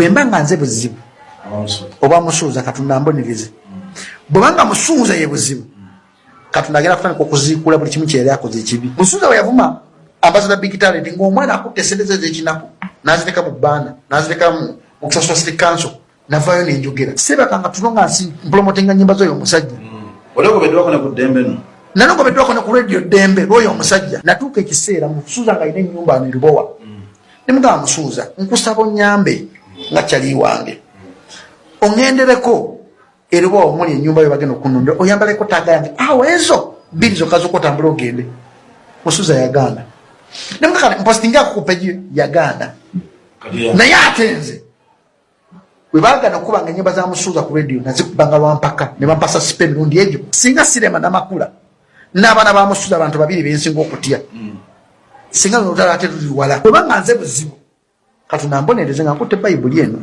Bwe mba nga nze buzibu oba Musuuza, Katonda mbonereze. Bwebanga Musuuza ye buzibu, Katonda agenda kutandika okuziikula buli kimu kyeyali akoze ekibi. Musuuza bwe yavuma Ambassador Big Talent ng'omwana akutte esente ze ez'ekinaku n'azireka mu bbaana, n'azireka mu kusasula city council, navaayo nenjogera. Sebakanga tuno nga nsi mpromotinga nyimba z'oyo omusajja. Olegobeddwako ne ku Ddembe no. Nanogobeddwako ne ku Radio Ddembe lw'oyo omusajja. Natuuka ekiseera Musuuza nga alina ennyumba ano erubowa, ne mugamba, "Musuuza, nkusaba onyambe nga kyali wange, oŋŋendereko erubowa omuli ennyumba yo bagenda okununda, oyambaleko tag yange awo, ezo bbiri zokka zokka, otambule ogende." Musuuza yagaana. Nemugamba, "Mpostingako ku page." Yagaana. Naye ate nze bwe baagana okubanga ennyimba za Musuuza ku radio, nazikubanga lwampaka ne bampasa sipa emirundi egyo. Singa sirema Namakula n'abaana ba Musuuza, abantu babiri bensinga okutya, singa luno olutalo ate luli wala. Bwebanga nze buzibu, Katonda mbonereze nga nkutte Bayibuli eno,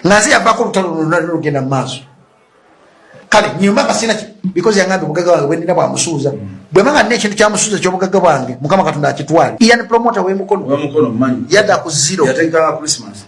nga nze yavaako olutalo luno lugenda mu maaso. Kale nyuma nga sina, because yangambye obugagga bwange bwenina bwamusuuza. Bwebanga nina ekintu kyamusuuza ekyobugagga bwange, Mukama Katonda akitwale. Ian Promoter w'emukono yadda ku zero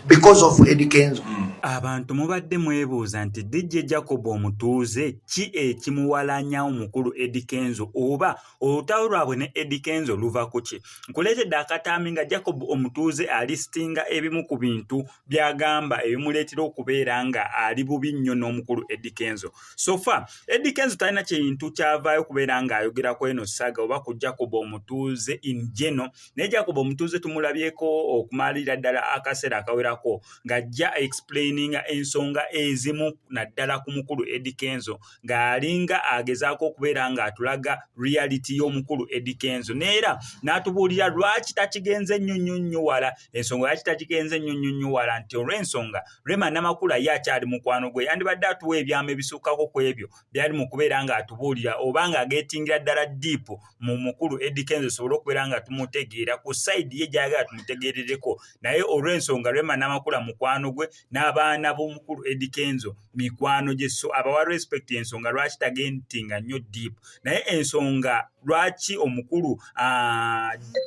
because of Eddie Kenzo. Abantu mubadde mwebuuza nti DJ Jacob Omutuuze ki ekimuwalanya omukulu Eddie Kenzo, oba olutalo lwabwe ne Eddie Kenzo luva ku ki? Nkuleetedde akataami nga Jacob Omutuuze alistinga ebimu ku bintu by'agamba ebimuleetera okubeera nga ali bubi nnyo n'omukulu Eddie Kenzo. So far Eddie Kenzo talina kintu kyavaayo kubeera ng'ayogerako eno saga oba ku Jacob Omutuuze in general, naye Jacob Omutuuze tumulabyeko okumalira ddala akaseera akawerako ng'ajja explaininga ensonga ezimu, naddala ku mukulu Eddie Kenzo, ng'alinga agezaako okubeera ng'atulaga reality y'omukulu Eddie Kenzo, neera n'atubuulira lwaki takigenze nnyo nnyo nnyo wala, ensonga lwaki takigenze nnyo nnyo nnyo wala, nti olw'ensonga Rema Namakula ye akyali mukwano gwe, yandibadde atuwa ebyama ebisukkako ku ebyo byali mu kubeera ng'atubuulira oba ng'agetingira ddala deep mu mukulu Eddie Kenzo, sobole okubeera nga tumutegeera ku side ye gy'ayagala tumutegeerereko. Naye olw'ensonga Rema Namakula mukwano gwe n'abaana b'omukulu Eddie Kenzo mikwano gye, so abawa respect, ensonga lwaki tagentinga nnyo deep. Naye ensonga lwaki omukulu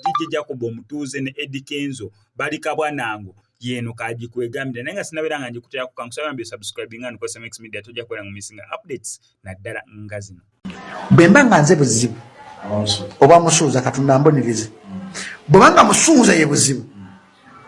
DJ Jacob Omutuuze ne Eddie Kenzo bali kabwanango yeno kagikwegambira, naye nga sinabeera nga ngikuteerako, kankusaba mbi subscribing nga nkozesa Max Media, tojja kubeera nga missinga updates naddala nga zino. Bwe mba nga nze buzibu oba Musuuza, Katonda mbonereze. Bwebanga Musuuza ye buzibu,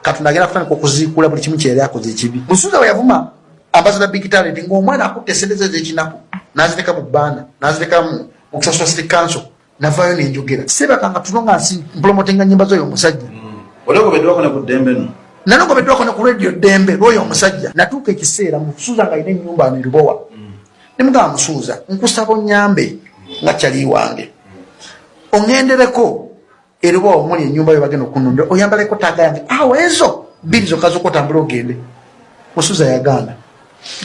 Katonda agenda kutandika okuziikula buli kimu kyeyali akoze ekibi. Musuuza bwe yavuma Ambassador Big Talent ng'omwana akutte esente ze ez'ekinaku n'azireka mu bbaana, n'azireka mu kusasula city council, navaayo nenjogera. Sebakanga tuno nga nsi mpromotinga nyimba z'oyo omusajja. Olegobeddwako ne ku Ddembe no. Nanogobeddwako ne ku Radio Ddembe lw'oyo omusajja. Natuuka ekiseera Musuuza nga alina ennyumba ano erubowa, ne mugamba, "Musuuza, nkusaba onyambe nga kyali wange, oŋŋendereko erubowa omuli ennyumba yo bagenda okununda, oyambaleko tag yange awo, ezo bbiri zokka zokka, otambule ogende." Musuuza yagaana.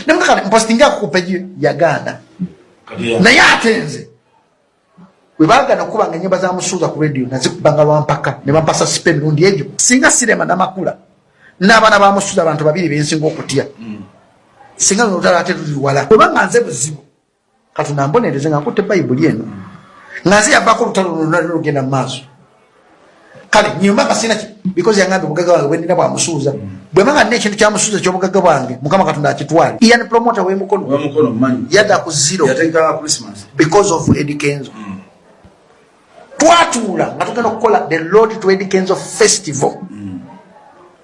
Nemugamba, "Mpostingako ku page." Yagaana. Naye ate nze bwe baagana okubanga ennyimba za Musuuza ku radio, nazikubanga lwampaka ne bampasa sipa emirundi egyo. Singa sirema Namakula n'abaana ba Musuuza, abantu babiri bensinga okutya, singa luno olutalo ate luli wala. Bwebanga nze buzibu, Katonda mbonereze nga nkutte Bayibuli eno, nga nze yavaako olutalo luno lugenda mu maaso. Kale nyuma nga sina, because yangambye obugagga bwange bwenina bwamusuuza. Bwebanga nina ekintu kyamusuuza ekyobugagga bwange, Mukama Katonda akitwale. Ian Promoter w'emukono yadda ku zero because of Eddie Kenzo. Twatuula nga tugenda okukola the Road to Eddie Kenzo Festival.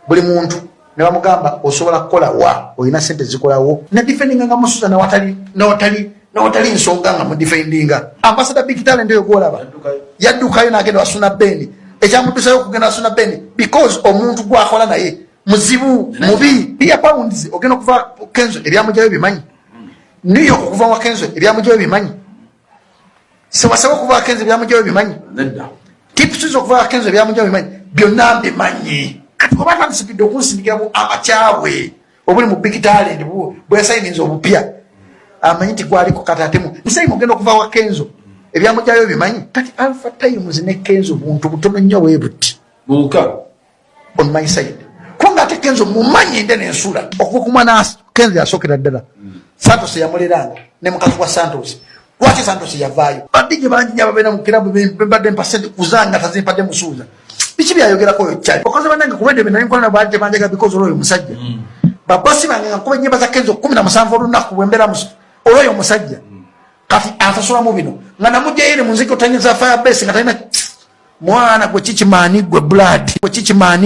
Buli muntu ne bamugamba, "Osobola kukola wa? Olina sente zikolawo?" Nadefendinga nga Musuuza nawatali nsonga, nga mudefendinga. Ambassador Big Talent oyo gwolaba yaddukayo nagenda wasuna Beni. Ekyamutusayo okugenda wasuna Beni, because omuntu gwakola naye muzibu mubi. Pia Pounds ogenda okuva Kenzo ebyamujayo bimanyi, New York okuva wa Kenzo ebyamujayo bimanyi, Sewasewa okuva wa Kenzo ebyamujayo bimanyi, Tipsus okuva wa Kenzo ebyamujayo bimanyi, byonna mbimanyi. Kati oba atandisibidde okunsindikira abakyabwe obuli mu Big Talent bweyasayininza obupya, amanyi nti gwaliko. Kati atemu musayi mugenda okuva wa Kenzo ebyamujayo bimanyi. Kati Alpha Times ne Kenzo buntu butono nnyo bwe buti on my side, kubanga ate Kenzo mumanyi nde nensula okuva ku mwana. Kenzo yasookera ddala Santos yamuleranga ne mukazi wa Santos. Lwaki Santos yavaayo? Ba DJ bangi nyo ababeera mu kirabu bembadde mpa sente kuzanga, tazimpadde Musuuza. Biki byayogerako oyo kyali okoze? Bannange, ku lwedde benali nkola nabo baali tebanjaga because olwoyo musajja. Babosi bange nga nkuba ennyimba za Kenzo 17 olunaku bwembeera olwoyo omusajja. Kati ansasulamu bino nga namugjayo eri mu nzikotanyi za Firebase nga talina mwana gwe. Kikimaani gwe blood gwe kikimaani.